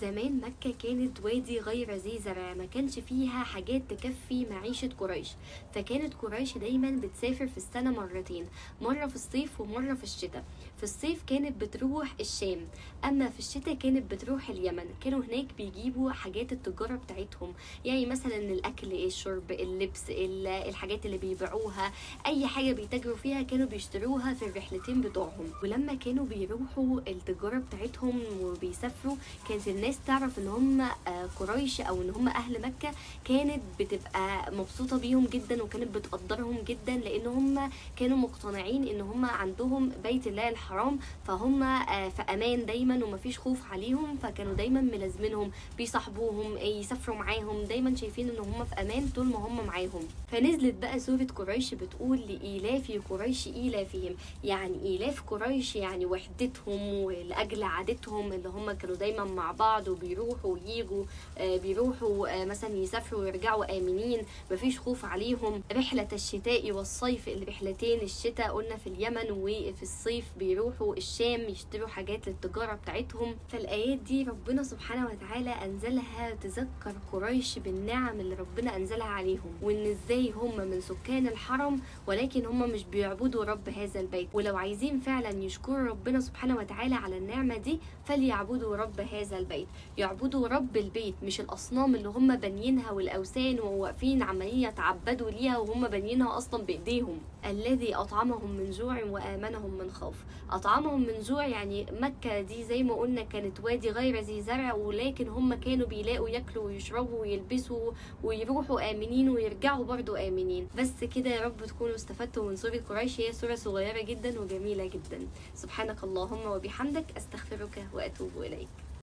زمان مكة كانت وادي غير ذي زرع، ما كانش فيها حاجات تكفي معيشة قريش، فكانت قريش دايما بتسافر في السنة مرتين، مرة في الصيف ومرة في الشتاء. في الصيف كانت بتروح الشام، أما في الشتاء كانت بتروح اليمن. كانوا هناك بيجيبوا حاجات التجارة بتاعتهم، يعني مثلا الأكل، الشرب، اللبس، الحاجات اللي بيبيعوها، أي حاجة بيتاجروا فيها كانوا بيشتروها في الرحلتين بتوعهم. ولما كانوا بيروحوا التجارة بتاعتهم وبيسافروا، كانت الناس تعرف ان هم قريش او ان هم اهل مكة، كانت بتبقى مبسوطة بيهم جدا وكانت بتقدرهم جدا، لان هم كانوا مقتنعين ان هم عندهم بيت الله الحرام، فهم في امان دايما ومفيش خوف عليهم، فكانوا دايما ملازمينهم، بيصاحبوهم، يسافروا معاهم، دايما شايفين ان هم في امان طول ما هم معاهم. فنزلت بقى سورة قريش بتقول لإيلاف قريش إيلافهم، يعني إيلاف قريش يعني وحدتهم ولأجل عادتهم اللي هم كانوا دايما مع بعض وبيروحوا وييجوا، بيروحوا مثلا يسافروا ويرجعوا آمنين، مفيش خوف عليهم. رحلة الشتاء والصيف، الرحلتين الشتاء قلنا في اليمن، وفي الصيف بيروحوا الشام يشتروا حاجات للتجارة بتاعتهم. فالآيات دي ربنا سبحانه وتعالى أنزلها تذكر قريش بالنعم اللي ربنا أنزلها عليهم، وإن إزاي هم من سكان الحرم ولكن هم مش بيعبدوا رب هذا البيت، ولو عايزين فعلا يشكروا ربنا سبحانه وتعالى على النعمة دي فليعبدوا رب هذا البيت، يعبدوا رب البيت مش الأصنام اللي هم بانيينها والأوثان وواقفين عمالين يتعبدوا ليها وهم بانيينها أصلا بإيديهم. الذي أطعمهم من جوع وآمنهم من خوف. أطعمهم من جوع يعني مكة دي زي ما قلنا كانت وادي غير ذي زرع، ولكن هم كانوا بيلاقوا ياكلوا ويشربوا ويلبسوا ويروحوا آمنين ويرجعوا برضو آمنين. بس كده يا رب تكونوا استفدتوا من سورة قريش، هي سورة صغيرة جدا وجميلة جدا. سبحانك اللهم وبحمدك، أستغفرك وأتوب إليك.